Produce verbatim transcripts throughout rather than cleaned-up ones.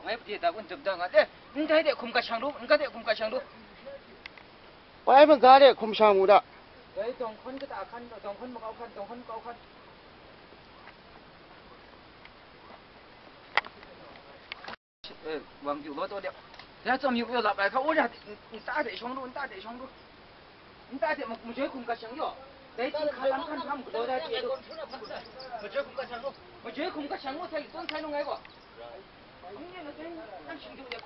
Ngai pade da kun jam da nga de, ndai de hkum gat shang lu, ndai de hkum gat shang lu. Bai maga de hkum shang mu da. Dai dawng hkawn kata hkan, dawng hkawn makau hkan, dawng hkawn makau hkan. Eh, wang yu lo to de. Ya tsam yu yo lap ai hka, o ya, nta de shong lu, nta de shong lu. Nta de ma, majoi hkum gat shang yo. Dai ting hka lam hkan hkam galaw da de lu. Majoi hkum gat shang lu. Majoi hkum gat shang lu, sai ton sai lu ngai ko. Ni ne na dai, nang shing yu de.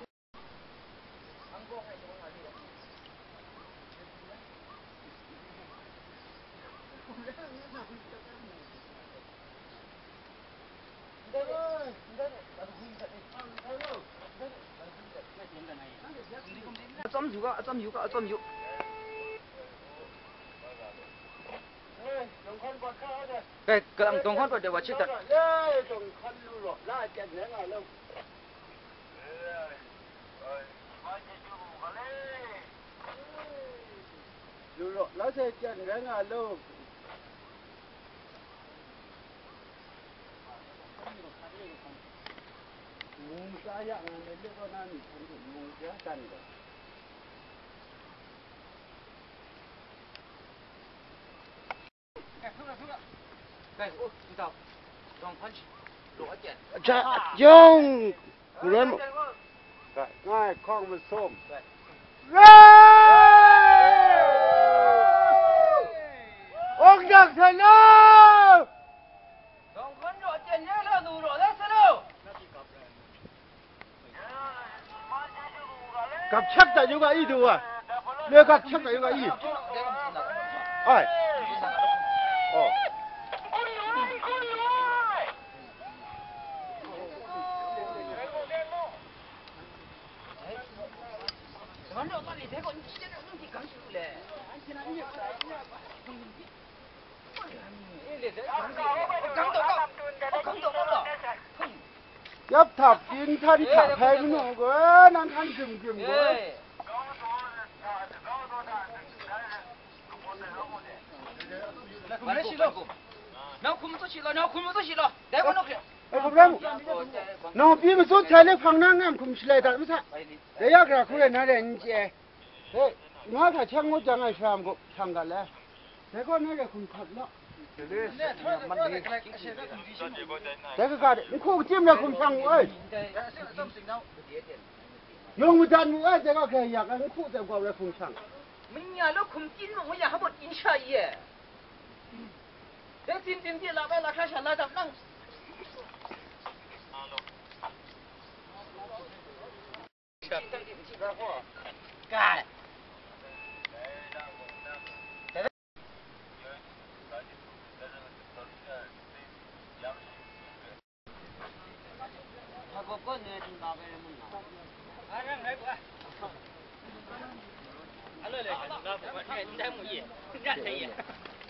Atsam yu ga, atsam yu ga, atsam yu. Kai, kalang dawng hkawn pat de wa chit dat. Lu law, la sai jan rai nga law. Mung sa ya nga le le ko na ni san du mung sa tan ga. Aja, jong, kuran mo. Ngai, hkawng masum. Ong dak sa na! Gap chak ta yu ga i du wa. Le gap chak ta yu ga i. Ai. Oh. Yap htap, tin htan hta hpai manu gaw, nang hkan grim grim gaw. Nang hkum tsun shi law, nang hkum tsun shi law, dai gaw nawk hkre. Ai, hkum rai mu. Nang pyi matsun sai le hpang na ngam hkum shalai dat masa. Dai ya gara hku rai na rai n chye. He, nga hta chyang ngut jang ai saram gaw, hpang ga le. Dai gaw na rai hkum hkap law. Dai kaga de, n hku chyim rai hkum hpang mu ai. Yawng madat mu ai, dai gaw hkre yak ai, n hku dai gaw rai hkum hpang. Manya lo hkum tin mung ya habo tin sha ye. Dai tin tin ti la bai la hkra sha la dap nang. Kai.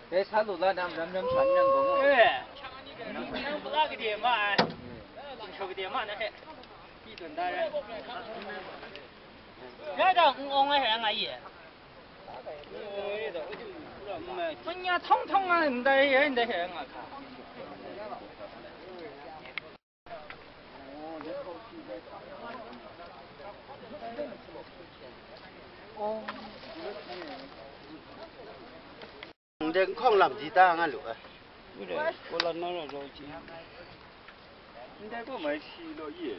Dai sa lu la nam ram ram shan nang gaw mu. Eh, nang pala gade ma ai. Sing shau gade ma na he. Ti tun da rai. Ya da ng ong ai he nga ye. Manya thong thong nga ndai he ndai he nga ka. Ndai hkawng lam di ta nga lu ai. Ndai gaw mai si law ye.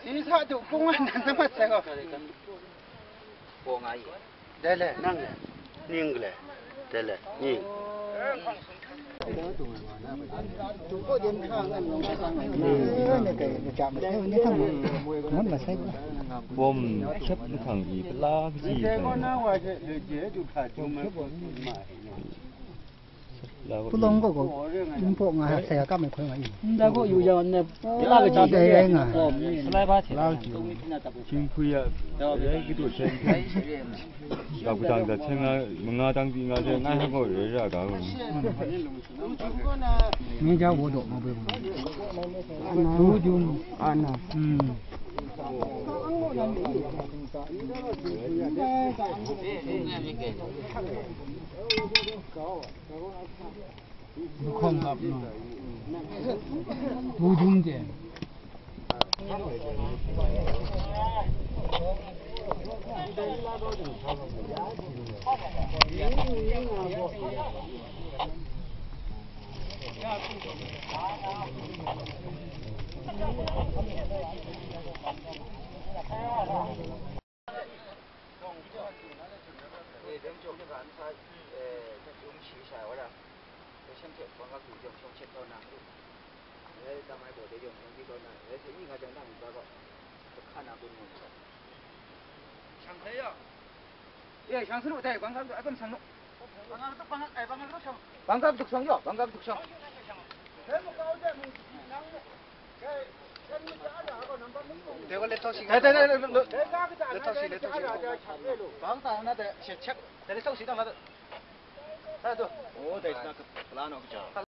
Isa tu kung ai nan na mat sai gaw. Paw nga ye. Dai le, nang le, ning le, dai le, ning. Bawm shep nhkang i pala kaji. Pulawng gaw gaw, npo nga sa ya kam ai hkoi nga i. Nda gaw yu ya ne, pala kaji. Dai rai nga. Salai ba hte. Pala kaji. Hpyi ya, ya ki tu chen. Ga ku dang da chen nga, manga dang di nga chen, ngai ha gaw re ra ga. Ni ja wo do ma bai. Du jun. Ana. Hmm. Duhkawng kap nu. Budum de.